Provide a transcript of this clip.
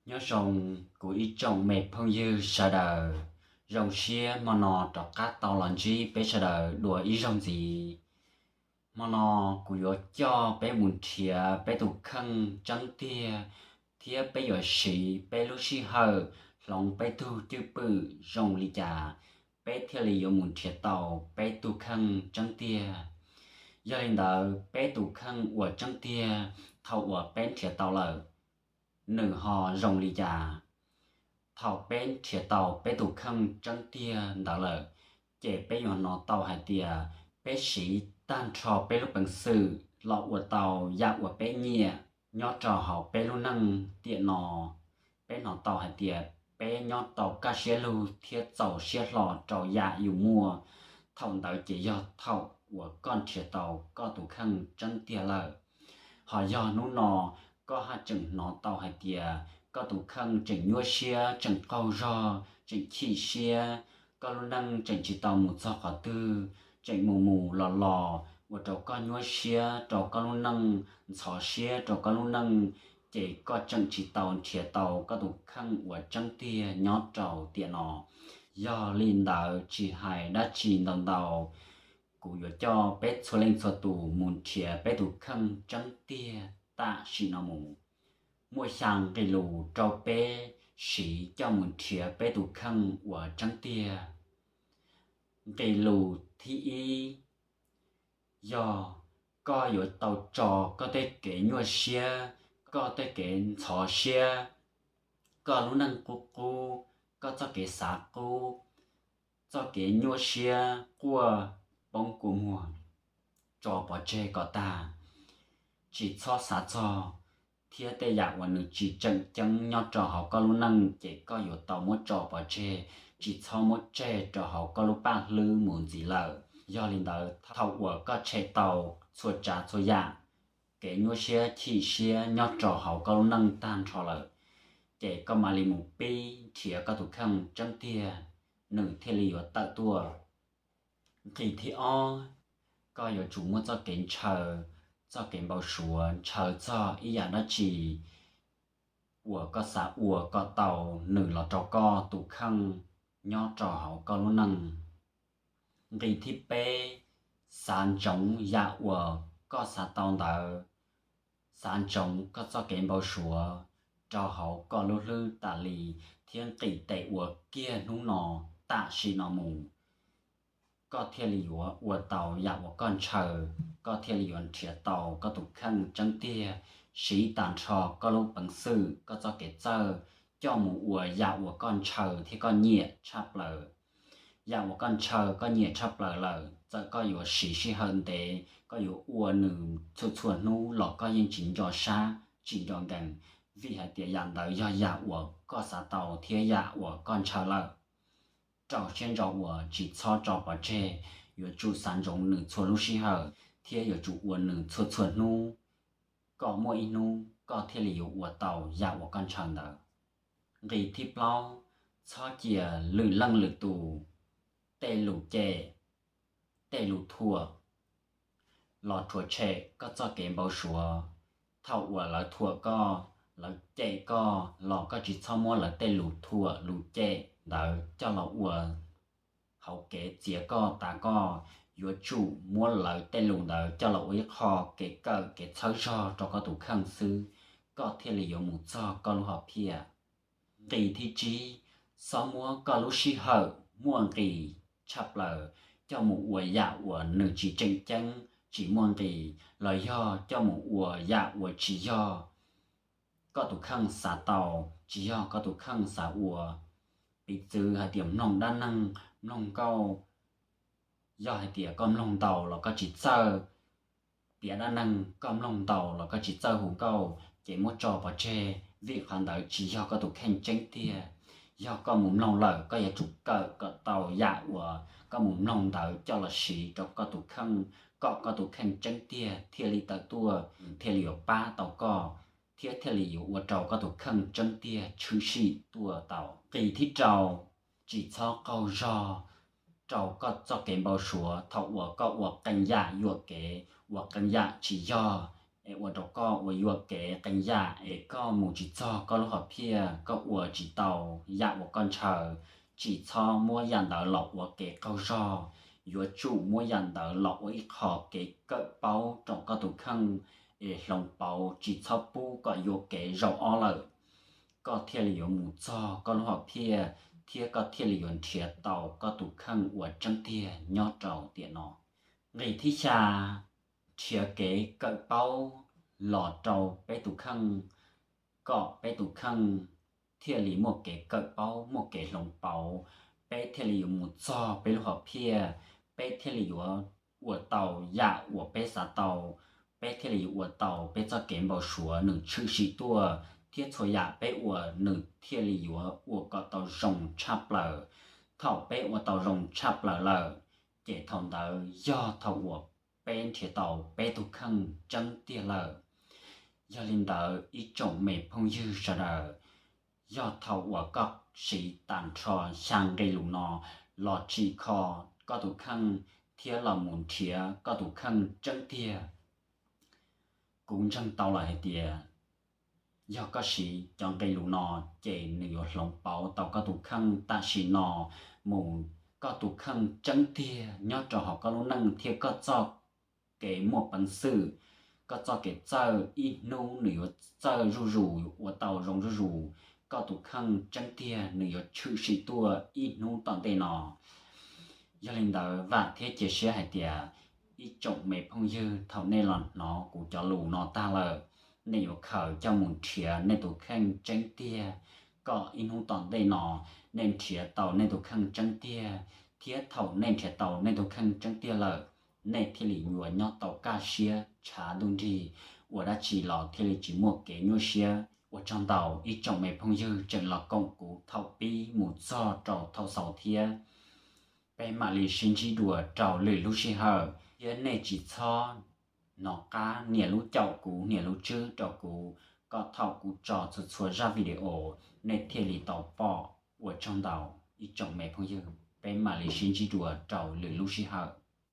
Nyob zoo kuv ib tsoom me phooj ywg sawv daws, zoo siab hmo no rov qab tau los ntsib peb sawv daws dua ib zaug ntxiv. Hmo no kuv yuav coj peb mus nrhiav peb tus kheej tseeb tiag, thiab peb yuav siv peb lub sij hawm hloov peb tug cwj pwm zoo li cas, peb thiaj li yuav mus nrhiav tau peb tus kheej tseeb tiag. Yog li ntawd, peb tus kheej uas tseeb tiag, thaum uas peb nrhiav tau lawm, nws ho zoo li cas? Thaum peb nrhiav tau peb tus kheej tseeb tiag ntawd lawm, ces peb yuav hnov tau hais tias peb siv tag nrho peb lub peev xwm los ua tau yam uas peb nyiam nyob rau hauv peb lub neej tiam no. Peb hnov tau hais tias peb nyob tau kaj siab lug thiab txaus siab hlo rau yam yus muaj. Thaum ntawd ces yog thaum uas koj nrhiav tau koj tus kheej tseeb tiag lawm. Ho yog hnub no koj haj tseem hnov tau hais tias koj tus kheej tseem nyuaj siab, tseem qaug zog, tseem chim siab, koj lub neej tseem tsis tau mus txog qhov twg, tseem mus mus los los ua rau koj nyuaj siab rau koj lub neej, ntxhov siab rau koj lub neej, ces koj tseem tsis tau nrhiav tau koj tus kheej uas tseeb tiag nyob rau tiam no. Yog li ntawd tsis hais dab tsi ntau ntau, kuv yuav coj peb txhua leej txhua tus mus nrhiav peb tus kheej tseeb tiag tam sim no mus. Muaj xya nqe lus rau peb siv coj mus nrhiav peb tus kheej uas tseeb tiag. Nqe lus thib ib, yog koj yuav tau tso koj tej kev nyuaj siab, koj tej kev ntxhov siab, koj lub neej qub qub, koj txoj kev xav qub, txoj kev nyuaj siab quaj poob kua muag tso pov tseg kom tag, tsis txhob xav txog, thiab tej yam uas nws tsis tseem ceeb nyob rau hauv koj lub neej ces koj yuav tau muab tso pov tseg, tsis txhob muab tseg rau hauv koj lub paj hlwb mus ntxiv lawm. Yog li ntawd, thaum uas koj tshem tau txhua tsav txhua yam, kev nyuaj siab chim siab nyob rau hauv koj lub neej tag nrho lawm, ces koj mam li mus pib nrhiav koj tus kheej tseeb tiag, nws thiaj li yuav tawm tuaj. Nqe thib ob, koj yuav tsum muaj txoj kev ntshaw, txoj kev npau suav ntshaw txog ib yam dab tsi uas koj xav ua kom tau nws los rau koj tus kheej nyob rau hauv koj lub neej. Nqe thib peb, xav ntsoov yam uas koj xav tau ntawd, xav ntsoov koj txoj kev npau suav rau hauv koj lub hlwb tas li, thiab nqis tes ua kiag hnub no tam sim no mus, koj thiaj li yuav ua tau yam uas koj ntshaw, koj thiaj li yuav nrhiav tau koj tus kheej tseeb tiag. Siv tag nrho koj lub peev xwm, koj txoj kev txawj coj mus ua yam uas koj ntshaw thiab koj nyiam tshaj plaws. Yam uas koj ntshaw koj nyiam tshaj plaws lawm, txawm koj yuav siv sij hawm ntev, koj yuav ua nws txhua txhua hnub los koj yeej tsis nco sab tsis nco nkees, vim hais tias yam ntawd yog yam uas koj xav tau thiab yam uas koj ntshaw lawm. Rau siab ntso ua, tsis txhob tso pov tseg, yuav tsum xav ntsoov nws txhua lub sij hawm thiab yuav tsum ua nws txhua txhua hnub, kom muaj ib hnub koj thiaj li yuav ua tau yam uas koj ntshaw ntawd. Nqe thib plaub, txhob cia lwm leej lwm tus tej lus cem, tej lus thuam los rhuav tshem koj txoj kev npau suav. Thaum uas lawv thuam koj, lawv cem koj los koj tsis txhob muab lawv tej lus thuam lus cem ntawd coj los ua hauv kev txiav koj tav koj. Yuav tsum muab lawv tej lus ntawd coj los ua ib qho kev kawm kev txhawb zog rau koj tus kheej xwb, koj thiaj li yuav mus txog koj lub hom phiaj. Nqe thib tsib, txhob muab koj lub sij hawm muaj nqis tshaj plaws coj mus ua yam uas nws tsis tseem ceeb, tsis muaj nqis, los yog coj mus ua yam uas tsis yog koj tus kheej xav tau, tsis yog koj tus kheej xav ua. Piv txwv hais tias mloog dab neeg, mloog nkauj, yog hais tias koj mloog ntau los koj tsis txawj piav dab neeg, koj mloog ntau los koj tsis txawj hu nkauj, ces muab tso pov tseg, vim qhov ntawd tsis yog koj tus kheej tseeb tiag. Yog koj mus mloog lawm, koj yuav tsum kawm kom tau yam uas koj mus mloog ntawd coj los siv rau koj tus kheej, kom koj tus kheej tseeb tiag thiaj li tawm tuaj, thiaj li yuav pab tau koj, thiab thiaj li yuav ua rau koj tus kheej tseeb tiag tshwm sim tuaj tau. Nqe thib rau, tsis txhob qaug zog rau koj txoj kev npau suav thaum uas koj ua qee yam yuam kev, ua qee yam tsis yog es ua rau koj uas yuam kev qee yam es koj mus tsis txog koj lub hom phiaj, koj ua tsis tau yam uas koj ntshaw, tsis txhob muab yam ntawd los ua kev qaug zog. Yuav tsum muab yam ntawd los ua ib qho kev kawm paub rau koj tus kheej es hloov pauv, tsis txhob pub kom yuam kev zaum ob lawm, koj thiaj li yuav mus txog koj lub hom phiaj, thiab koj thiaj li yuav nrhiav tau koj tus kheej uas tseeb tiag nyob rau tiam no. Nqe thib xya, nrhiav kev kawm paub los rau peb tus kheej, kom peb tus kheej thiaj li muaj kev kawm paub, muaj kev hloov pauv, peb thiaj li yuav mus txog peb lub hom phiaj, peb thiaj li yuav ua tau yam uas peb xav tau, peb thiaj li yuav ua tau peb txoj kev npau suav nws tshwm sim tuaj, thiab txhua yam peb ua nws thiaj li yuav ua kom tau zoo tshaj plaws. Thaum peb ua tau zoo tshaj plaws lawm, ces thaum ntawd yog thaum uas peb nrhiav tau peb tus kheej tseeb tiag lawm. Yog li ntawd ib tsoom me phooj ywg sawv daws, yog thaum uas koj siv tag nrho xya nqe lus no los tsim kho koj tus kheej thiab los mus nrhiav koj tus kheej tseeb tiag, kuv ntseeg tau lawm hais tias yog koj siv cov nqe lus no, ces nws yuav hloov pauv tau koj tus kheej tam sim no mus koj tus kheej tseeb tiag nyob rau hauv koj lub neej thiab koj txoj kev muaj peev xwm, koj txoj kev txawj ib hnub nws yuav txawj zuj zus, ua tau zoo zuj zus. Koj tus kheej tseeb tiag nws yuav tshwm sim tuaj ib hnub tom ntej no. Yog li ntawd vam thiab cia siab hais tias ib tsoom me phooj ywg thaum nej los hnov kuv cov lus no tag lawm, nej yuav khaws coj mus nrhiav nej tus kheej tseeb tiag, kom ib hnub tom ntej no nej nrhiav tau nej tus kheej tseeb tiag, thiab thaum nej nrhiav tau nej tus kheej tseeb tiag lawm, nej thiaj li yuav nyob tau kaj siab tshav ntuj nrig, ua dab tsi los thiaj li tsis muaj kev nyuaj siab. Ua tsaug ntau ib tsoom me phooj ywg tseem los koom kuv thaum pib mus txog rau thaum xaus thiab. Peb mam li sib ntsib dua rau lwm lub sij hawm, thiab nej tsis txhob hnov qab nias lub caum kuv nias lub tswb rau kuv, kom thaum kuv tso txhua txhua zaj video nej thiaj li tau pom. Ua tsaug ntau ib tsoom me phooj ywg, peb mam li sib ntsib dua rau lwm lub sij hawm.